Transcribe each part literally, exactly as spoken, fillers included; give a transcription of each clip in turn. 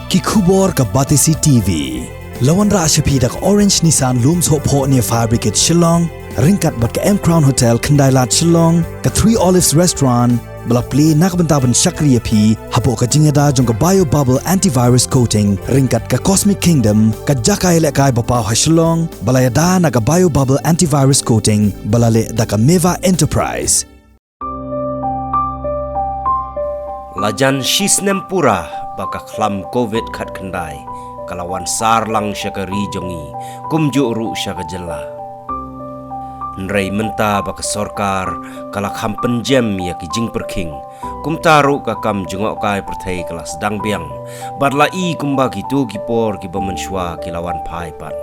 Ki khubor ka Batesi T V. La wanrah sha phi da ka Orange Nissan Lum Sohphoh near Fire Brigade Shillong, ryngkat bad ka M Crown Hotel Khyndailad Shillong, ka Three Olives Restaurant, ba la plie na ka bynta ban shakri ïa phi hapoh ka jingïada jong ka Bio Bubble Antivirus Coating, ryngkat ka Cosmic Kingdom, ka jaka ïalehkai ba paw ha Shillong, ba la ïada na ka Bio Bubble Antivirus Coating, ba la leh da ka Meva Enterprise. La jan shi snem pura ba ka khlam Covid khatkhyndai ka la wan sar lang sha ka ri jong ngi, kumjuh ruh sha ka jylla. Hynrei mynta ba ka sorkar ka la kham pynjem ïa ki jingpyrkhing, kumta ruh ka kam jngohkai pyrthei ka la sdang biang, bad la i kumba kito ki por kiba mynshuwa ki la wan phai pat.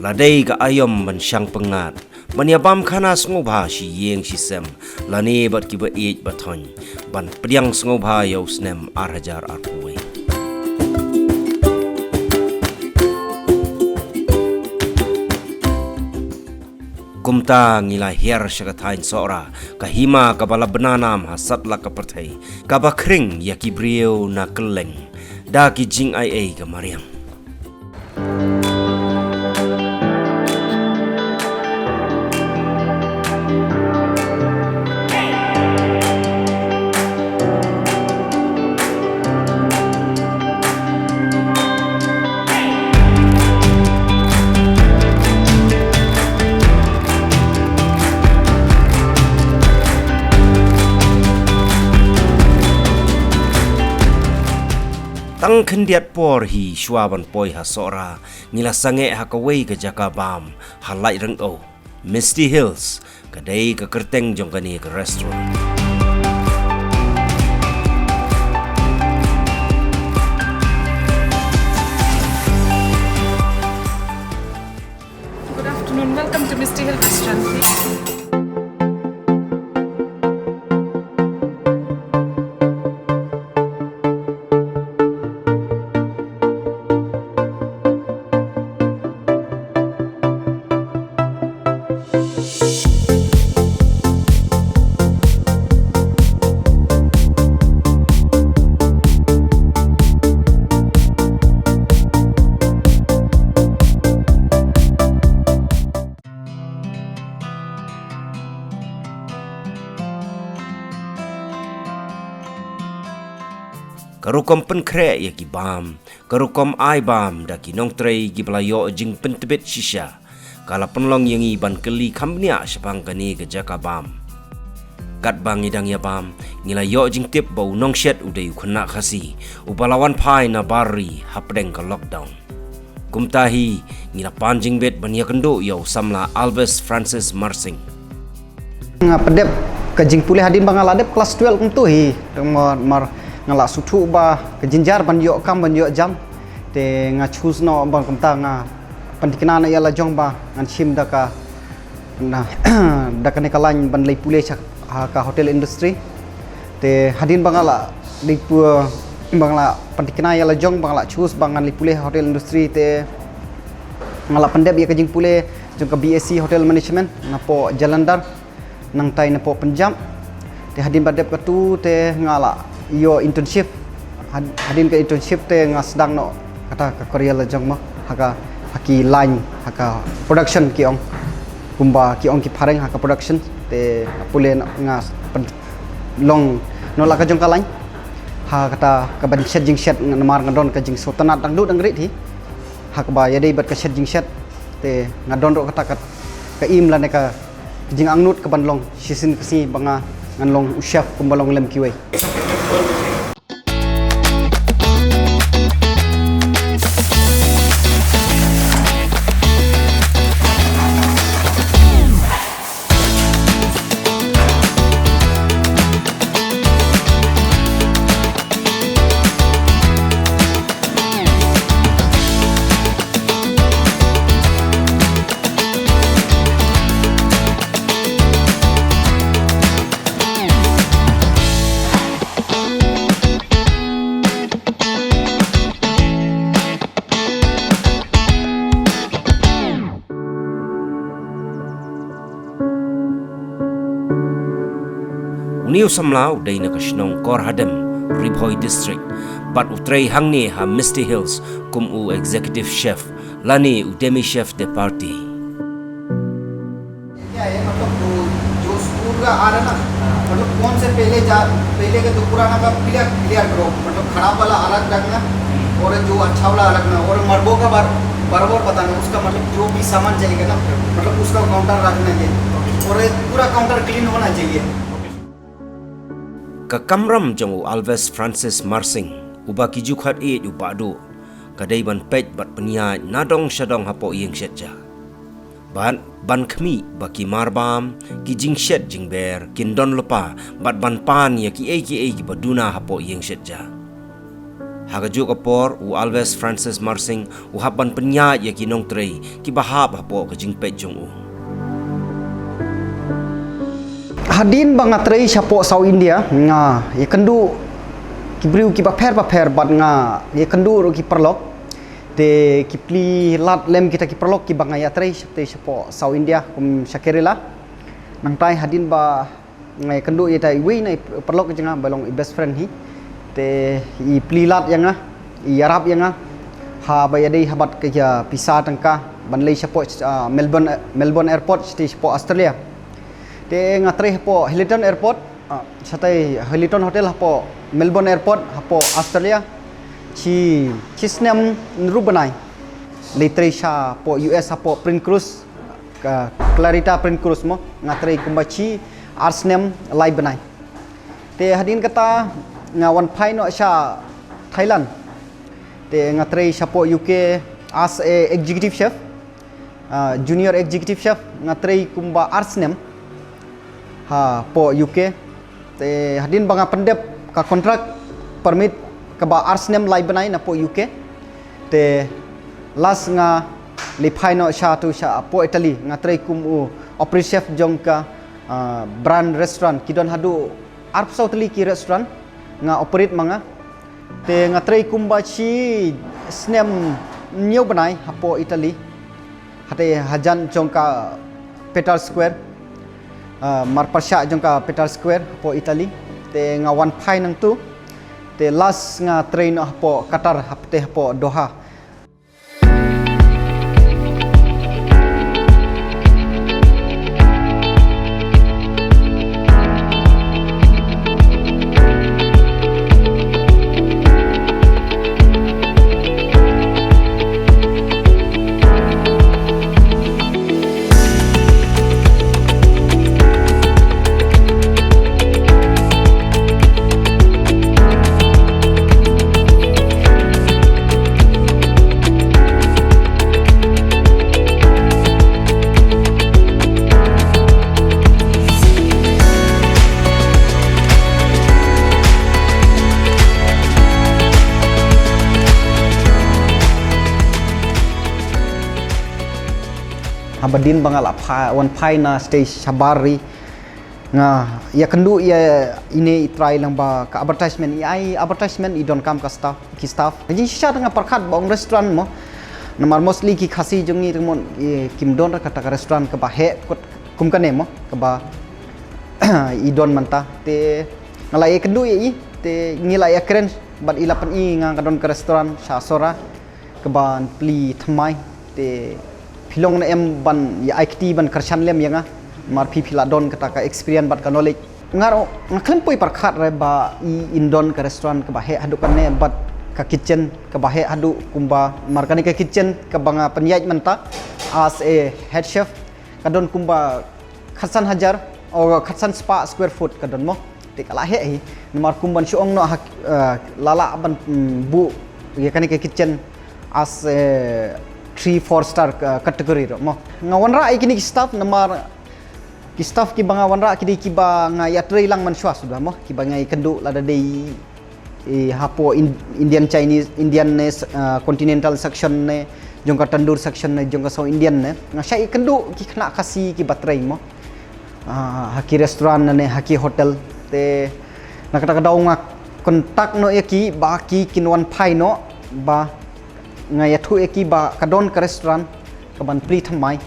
La dei ka aïom ban shang pyngngad, ban ïa bam khana sngewbha shi ïing shi sem, lane bad kiba ïeit ba thoiñ, ban pdiang sngewbha ïa u snem ar hajar arphew wei. Kumta ngi la hiar sha ka thaiñ Sohra, ka hima kaba la bna nam ha satlak ka pyrthei, kaba khring ïa ki briew na kylleng da ki jingaiei ka mariang. Tang khyndiat por hi shuwa ban poi ha Sohra, ngi la sangeh ha kawei ka jaka bam ha Laitryngew, Misty Hills, ka dei ka kyrteng jong kane ka restaurant. Good afternoon. Welcome to Misty Hill Restaurant, please. Ka rukom pynkhreh ïa ki bam, ka rukom ai bam da ki nongtrei kiba la ïoh jingpyntbit shisha, ka la pynlong ïa ngi ban kylli kham bniah shaphang kane ka jaka bam. Katba ngi dang ïa bam, ngi la ïoh jingtip ba u nongshet u dei u khynnah Khasi uba la wan phai na bar ri hapdeng ka lockdown. Kumta hi, ngi la pan jingbit ban ïakynduh ïa u samla Albus Francis Marsing. Nga pyndep ka jingpule hadien ba nga la dep klas twelve kumto hi. Namar nga la sngewthuh ba ka jynjar ban ïoh kam ban ïoh jam. Te nga choose noh ba kumta nga pynthikna noh ïa la jong ba ngan shim da ka, na, da kane ka line ban leit pule sha, ha ka hotel industry. Te hadien ba nga la leit pu-, ba nga la pynthikna ïa la jong, ba nga la choose ba ngan leit pule ha hotel industry, te nga la pyndep ïa ka jingpule jong ka B S c Hotel Management napoh Jalandhar, nangtai napoh Punjab. Te hadien ba dep katu te nga la ïoh internship. Had-, hadien ka internship te nga sdang noh kata ka career la jong mo, ha ka, ha ki line, ha ka production ki ong. Kumba ki ong ki phareng ha ka production, te pule noh nga pyn-, long noh la ka jong ka line. Ha kata ka ban shet jingshet, namar nga don ka jingsngewtynnad dangdut dangrit hi. Ha kaba ïadei bad ka shet jingshet, te nga don ruh kata ka, ka im lane ka jingangnud ka ban long shisien ka sngi ba nga ngan long u chef kumba long lem kiwei. Une u samla u dei na ka shnong Kor Hadem, Ri Bhoi District, bad u trei hangne ha Misty Hills kum u executive chef lane u demi chef de partie. क्या है, मतलब वो जो स्कूल का आ रहा है ना, मतलब कौन से पहले जा, पहले के तो पुराना का क्लियर क्लियर करो, मतलब खराब वाला अलग रखना और जो अच्छा वाला रखना, और मर्बो का बार बराबर बताना, उसका मतलब जो भी सामान जाएगा ना, मतलब उसका काउंटर रखना चाहिए और पूरा काउंटर क्लीन होना चाहिए। Ka kamram jong u Alves Francis Marsing, uba ki ju khat ïeit u Bah Duh, ka dei ban peit bad pynïaid na dong sha dong hapoh ïing shet ja. Bad ban khmih ba ki marbam, ki jingshet jingber kin don lypa, bad ban pan ïa kiei kiei kiba duna hapoh ïing shet ja. Ha kajuh ka por u Alves Francis Marsing u hap ban pynïaid ïa ki nongtrei kiba hap hapoh ka jingpeit jong u. Hadien ba nga trei shapoh South India, nga ïakynduh ki briew kiba pher ba pher bad nga ïakynduh ruh ki paralok. Te ki plie lad lem kita ki paralok kiba nga ïatrei sha te shapoh South India kum sha Kerala. Nangtai hadien ba nga ïakynduh ïa ita iwei na i paralok jong nga ba long i best friend hi. Te i plie lad ïa nga, i ïarap ïa nga. Haba ïadei ha bad ka ïa pisa tyngka ban leit shapoh Melbourne Melbourne Airport sha te shapoh Australia. Te nga trei hapoh Hilton Airport, shatei Hilton Hotel hapoh Melbourne Airport hapoh Australia. Shi shi snem hynriew bnai. Leit trei shapoh U S hapoh Prince Cruise, ka Clarita Prince Cruise mo, nga trei kumba shi ar snem lai bnai. Te hadien kata nga wan phai noh sha Thailand. Te nga trei shapoh U K as a executive chef. Junior executive chef, nga trei kumba ar snem hapoh U K. Te hadien ba nga pyndep ka contract permit kaba ar snem lai bnai napoh U K. Te last nga leit phai noh sha tu shapoh Italy, nga trei kum u operative chef jong ka brand restaurant, ki don haduh arphew saw tylli ki restaurant nga operate ma nga. Te nga trei kumba shi snem hynñiew bnai hapoh Italy. Hatei hajan jong ka Peter Square, marpyrshah jong ka Peter Square hapoh Italy. Te nga wan phai nangtu. Te last nga trei noh hapoh Qatar, haptei hapoh Doha. Haba dien ba nga la wan phai na stage shabar ri, nga ïakynduh ïa ine i trai lang ba ka advertisement, i ai advertisement i donkam ka staff, ki staff. Nga jingshisha nga pyrkhat ba ong restaurant mo. Namar mostly ki Khasi jong ngi ruh mo kim don ruh kata ka restaurant kaba heh kum kane mo, kaba i don mynta. Te nga la ïakynduh ïa i, te ngi la ïakren bad i la pyni nga ka don ka restaurant sha Sora. Kaba plie thymmai, te phi long ne em ban ïa ai kti ban kyrshan lem ïa nga. Namar phi phi la don kata ka experience bad ka knowledge. Nga ruh nga khlem poi pyrkhat re ba i in don ka restaurant kaba heh haduh kane bad ka kitchen kaba heh haduh kumba, namar kane ka kitchen kaba nga pynïaid mynta as a head chef ka don kumba khatsan hajar, o khatsan spah square foot ka don mo. Te ka la heh hi. Namar kum ban shu ong noh ha, la lah ban buh ïa kane ka kitchen as a three four star category ruh mo. Nga wanrah ïa kine ki staff namar ki staff kiba nga wanrah ki dei kiba nga ïatrei lang mynshuwa suda mo, kiba nga ïakynduh lada dei hapoh Indian Chinese, Indian ne, continental section ne, jong ka tandoor section ne, jong ka South Indian ne. Nga shah ïakynduh ki khynnah Khasi kiba trei mo ha ki restaurant ne ha ki hotel. Te na kata ka daw nga contact noh ïa ki ba ki kin wan phai noh ba nga ïathuh ïa ki ba ka don ka restaurant kaban plie thymmai.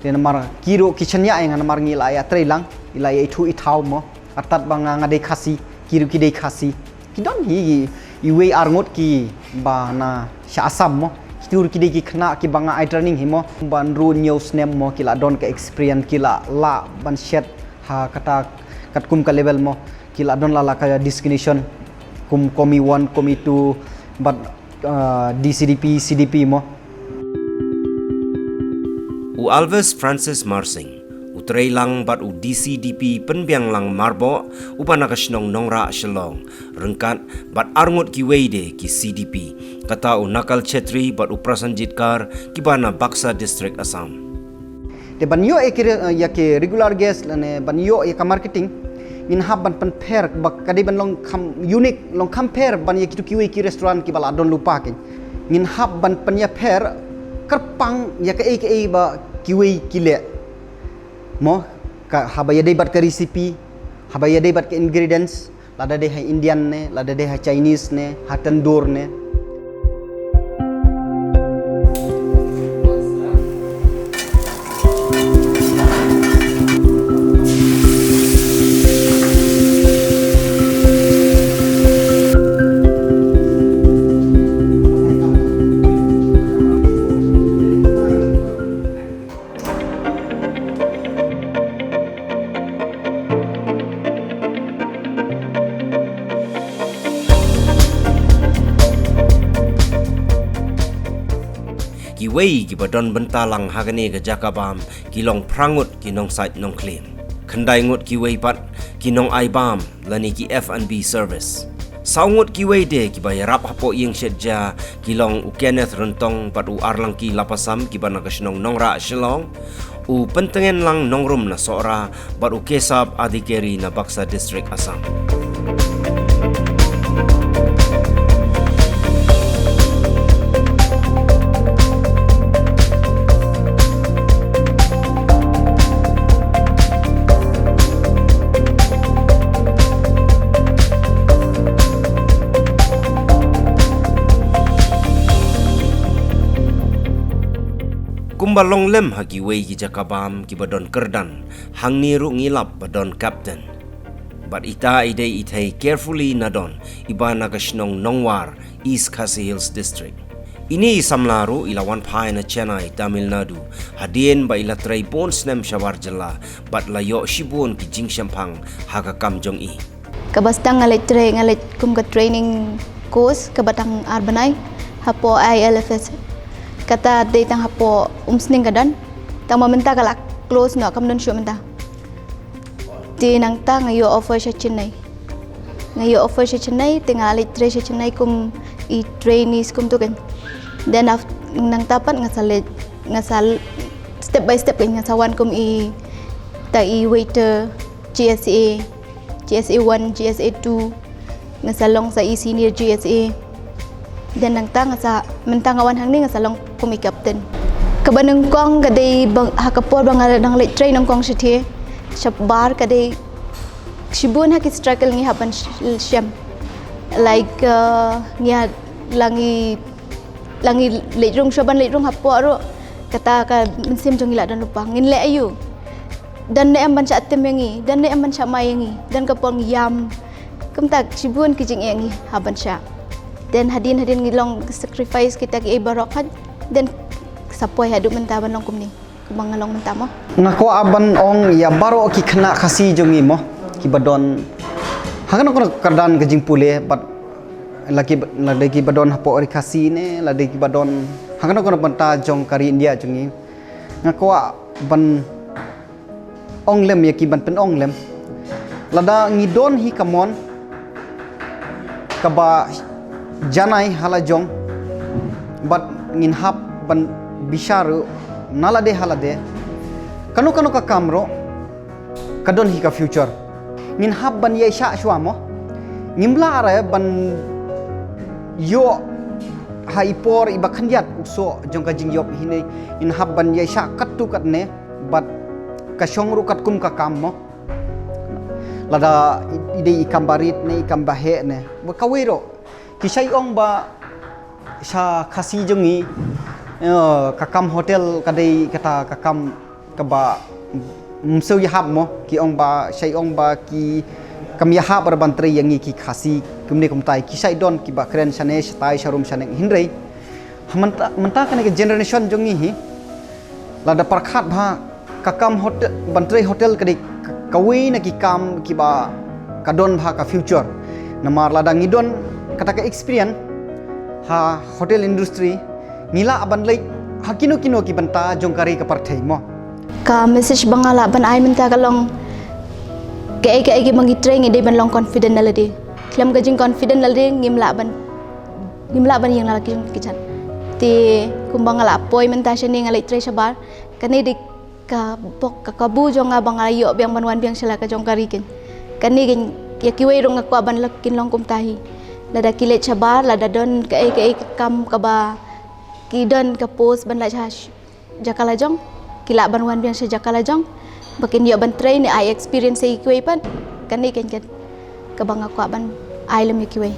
Te namar ki ruh ki shaniah ïa nga namar ngi la ïatrei lang, i la ïaithuh i thaw mo. Artat ba nga nga dei Khasi, ki ruh ki dei Khasi. Ki don hi iwei ar ngut ki ba na sha Assam mo. Ki ruh ki dei ki khynnah ki ba nga ai training hi mo. Ban ruh hynñiew snem mo ki la don ka experience, ki la lah ban shet ha kata katkum ka level mo. Ki la don la la ka designation kum Komi one, Komi two, bad, uh, D C D P, C D P mo. U Alvis Francis Marsing, u trei lang bad u D C D P Pynbianglang Marbok, uba na ka shnong Nongrah Shillong, ryngkat bad arngut kiwei de ki C D P, kata u Nakal Chetri bad u Prasenjit Kar, kiba na Baksa District, Assam. Te ban ïoh ïa ki re-, ïa ki regular guest lane ban ïoh ïa ka marketing, ngin hap ban pynpher ba ka dei ban long kham unique, long kham pher ban ïa kitu kiwei ki restaurant kiba la don lypa kein. Ngin hap ban pynïapher kyrpang ïa kaei kaei ba kiwei ki leh. Mo, ka haba ïadei bad ka recipe, haba ïadei bad ka ingredients, lada dei ha Indian ne, lada dei ha Chinese ne, ha tandoor ne. Kiwei kiba don bynta lang ha kane ka jaka bam ki long phra ngut ki nongsait nongkhlim. Khyndai ngut kiwei pat ki nongai bam lane ki F and B service. Saw ngut kiwei de kiba ïarap hapoh ïing shet ja ki long u Kenneth Ryntong bad u Arlangki Lapasam kiba na ka shnong Nongrah Shillong, u Pyntngen Lang Nongrum na Sohra bad u Kesab Adhikari na Baksa District, Assam. Kumba long lem ha kiwei ki jaka bam kiba don kyrdan, hangne ruh ngi lap ba don captain. Bad ita i dei i thei Carefully Nadon, iba na ka shnong Nongwar, East Khasi Hills District. Ine i samla ruh i la wan phai na Chennai, Tamil Nadu, hadien ba i la trei bun snem shabar jylla, bad la ïoh shibun ki jingshemphang ha ka kam jong i. Kaba sdang nga leit trei, nga leit kum ka training course kaba tang ar bnai hapoh I L F S. Kata dei tang hapoh Umsning ka don. Tang ba mynta ka la close noh, kam don shuh mynta. Te nangta nga ïoh offer sha Chennai. Nga ïoh offer sha Chennai, te nga leit trei sha Chennai kum i trainees kumtu kan. Then af-, nangta pat nga sa leit, nga sa l-, step by step kan, nga sa wan kum i, ta i waiter, G S A, G S A one, G S A two. Nga sa long sa i senior G S A. Then nangta nga sa, mynta nga wan hangne nga sa long kum i captain. Kaba nyngkong ka dei ba, ha ka por ba nga dang leit trei nyngkong shatei, shabar ka dei shibun ha ki struggle ngi hap ban sh-, shem. Like, uh, ngi ha, la ngi, la ngi leit rung, shuwa ban leit rung hapoh ruh, kata ka mynsiem jong ngi la don lypa. Ngin leh aïu? Don ne em ban shah tim ïa ngi, don ne em ban shah mai ïa ngi, don ka por ngi ïam. Kumta shibun ki jingeh ngi hap ban shah. Then hadien hadien ngi long sacrifice kita kiei baroh, then sa poi haduh mynta ban long kumne. Kumba nga long mynta mo. Nga kwah ban ong ïa baroh ki khynnah Khasi jong ngi mo, kiba don ha kano kano ka kyrdan ka jingpule, bad lada ki, lada kiba don hapoh ri Khasi ne, lada kiba don ha kano kano bynta jong ka ri India jong ngi. Nga kwah ban ong lem ïa ki, ban pynong lem. Lada ngi don hi ka mon kaba janai ha la jong, bad ngin hap ban bishar ruh na lade ha lade. Kano kano ka kam ruh ka don hi ka future. Ngin hap ban ïaishah shuwa mo. Ngim lah re ban ïoh ha i por iba khyndiat u soh jong ka jingïap hi ne. Ngin hap ban ïaishah katto katne. Bad ka shong ruh katkum ka kam mo. Lada i, i dei i kam ba rit ne, i kam ba heh ne, ba kawei ruh. Ki shait ong ba sha Khasi jong ngi, eh, ka kam hotel ka dei kata ka kam kaba Ym shu ïahap mo, ki ong ba, shai ong ba ki kam ïahap ruh ban trei ïa ngi ki Khasi kumne kumtai, ki shait don kiba kren shane shatai sharum shaneng, hynrei ha mynta, mynta kane ka generation jong ngi hi, lada pyrkhat bha ka kam hotel, ban trei hotel ka dei ka, kawei na ki kam kiba ka don bha ka future. Namar lada ngi don kata ka experience ha hotel industry, ngi lah ban leit ha kino kino ki bynta jong ka ri ka pyrthei mo. Ka message ba nga lah ban ai mynta ka long, kaei kaei kiba ngi trei ngi dei ban long confident na lade. Khlem ka jing confident na lade ngim lah ban, ngim lah ban ïeng na la ki jong ki jan. Te kumba nga lah poi mynta shane nga leit trei shabar, kane dei ka bok ka kabu jong nga ba nga la ïoh biang ban wan biang sha la ka jong ka ri kein. Kane kein ïa kiwei ruh nga kwah ban leh kin long kumta hi. Lada ki leit shabar, lada don kaei kaei ka kam kaba ki don ka post ban leit sha jaka la jong, ki lah ban wan biang sha jaka la jong ba kin ïoh ban trei ne ai experience ïa kiwei pat. Kane kein ka, kaba nga kwah ban ai lem ïa kiwei.